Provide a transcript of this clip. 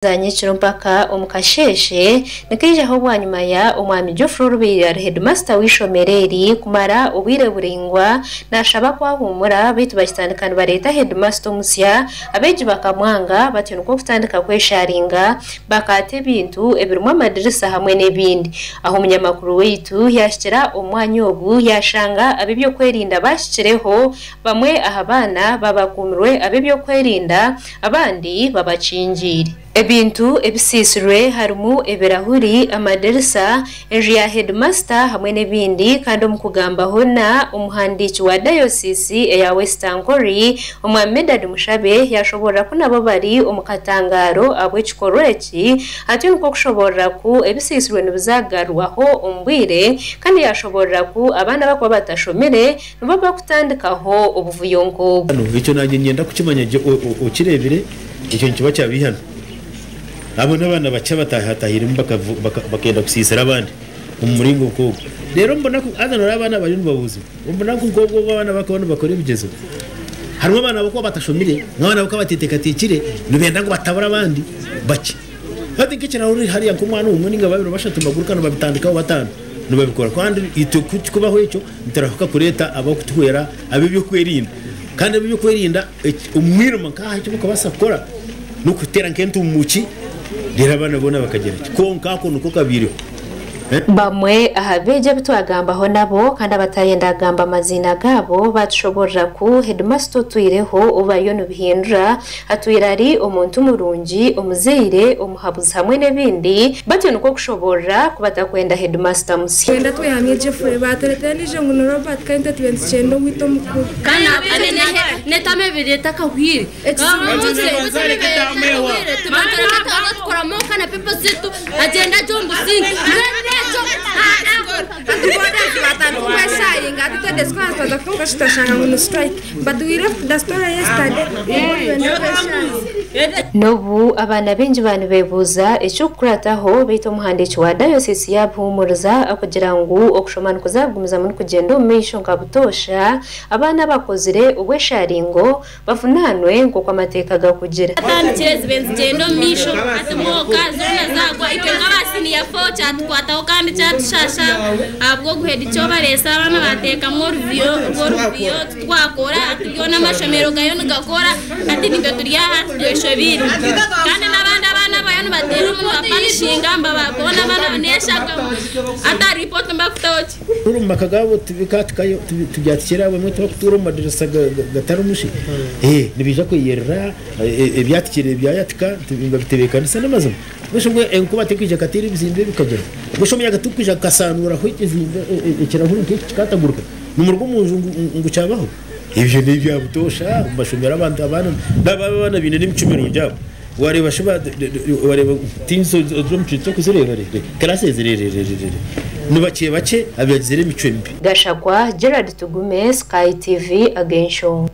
Za nyekiro mpaka omu kasheeshe nikaijaho bwanyima ya Omwami Geoffrey orubaire ari Heedimasita w'eishomero eri kumara obwire buraingwa nashaba ku ahuumura beitu bakitandika nibareeta Heedimasita omusya abeegi bakamwanga batyo nikwo kutandika kwesharinga bakaata ebintu ebirimu amadirisa hamwe n'ebindi. Ahu omunyamakuru waitu yaahikira omu mwanya ogu yaashanga ab'eby'okwerinda baahikireho bamwe aha baana babakuumirwe ab'eby'okwerinda abandi babakingiire. Ebintu ebisiisirwe harimu ebirahuri, amadirisa, enju ya heedimasita hamwe n'ebindi kandi omu kugambaho na omuhandiiki wa dayosiisi eya West Ankole, Omwami Medard Mushabe yashoboorora ku nabo bari omu katangaaro ahabw'ekikorwa eki atyo nikwo kushoboorora ku ebisiisirwe nibizagarurwaho omu bwire kandi yashoboorora ku abaana abakuba batashomire nibo bakutandikaho obuvuyo nk'obu. Ekyo naanye niinyenda kukimanya gye okireebire ekyo nikiba kyaba eihano. Abo n'abaana bakye abataahatahiremu bakenda kusiisira abandi omu muringo nk'ogwo. Reero omu bunaku haza nooreeba abaana bariyo nibabuuzibwa. Omu bunaku nk'obwo obu abaana barikuba nibakora ebigyezo, harimu abaana abarikuba batashomire, n'abaana abarikuba bateeteekateekire nibenda ngu batabure abandi bakye. Hati nk'ekirahuri hariya nk'omwana omwe nainga babiri bashatu nibaguruka nibabitandikaho bataano nibabikora. Kandi itwe ku kirikubaho ekyo niturahuka kureeta abarikutuhwera ab'eby'okwerinda. Kandi ab'eby'okwerinda omu mwirima nk'aha eki barikubaasa kukora n'okuteera nk'entuumuuki reero abaana boona bakagira ki. Kwonka ako niko kabaireho. Bamwe aha beegi abu twagambaho nabo kandi abatayenda kugamba amaziina gaabo baatushoboorora ku hedimasita otwireho ou bariyo nibihindura atwire ari omuntu murungi, omuzaire, omuhabuzi hamwe n'ebindi batyo nikwo kushoboorora ku batakwenda hedimasita musya. Twenda twehamye Geoffrey baatureetera ondiijo ngu ni Robert kandi itwe tube nitukyenda owaitu omukuru. Hati boarders batandika okwesharinga hati itwe day scholars twaza kutunga ki twashanga ngu ni strike but we left the story yesterday ngu nibenda kwesharinga. N'obu abaana baingi ba nibeebuuza eky'okukurataho, beitu omuhandiiki wa dayosiisi yaabihuumuriza akugira ngu okushoma nikuza kugumizamu nikugyenda omu maisho nka butoosha, abaana abakozire obwesharingo Bavunaanwe nk'oku amateeka gakugira. Zatandikire zibe nizigyenda omu maisho hati mwoka zoona zagwa itwe nk'aba siniya fo kyatukwataho kandi kyatushaasha ahabw'oguhedi kyobareese abaana bateekamu oruvuyo rw'oruvuyo titwakora hati byona amashomero gariyo nigakora hati nitwe turi aha tweshobeire kandi n'abandi abaana abariyo nibateera omu nibapanishinga boona abaana n'eshagama hati aha ripooti nibakutaho ki? Tuura omu maka gaabo tubikaatikayo tubyatikire abamwe tibakutuura omu madirisa gatarimu shi nibaija kweyerera ebyatikire byayatika nibabitebeekanisa n'amazima. Mbwenu shi obwo enkuba terikwija ekateera ebizimbe bikagira? Mbwenu shi omuyaga tigukwija gukasaanuuraho ekizimbe ekirahuri nk'eki kikataguruka nimuruga omu nju ngu kyabaho? Ebyo n'ebya butoosha omu mashomero abantu abaana n'abaana baine n'emicwe mirungi abo. Wareeba shi wareeba tiimu omu kintu ky'okuzireeba class ezi ni bakye bakye abagizire emicwe mibi. Gashakwa Gerald Tugume, Sky TV, Ag'enshonga.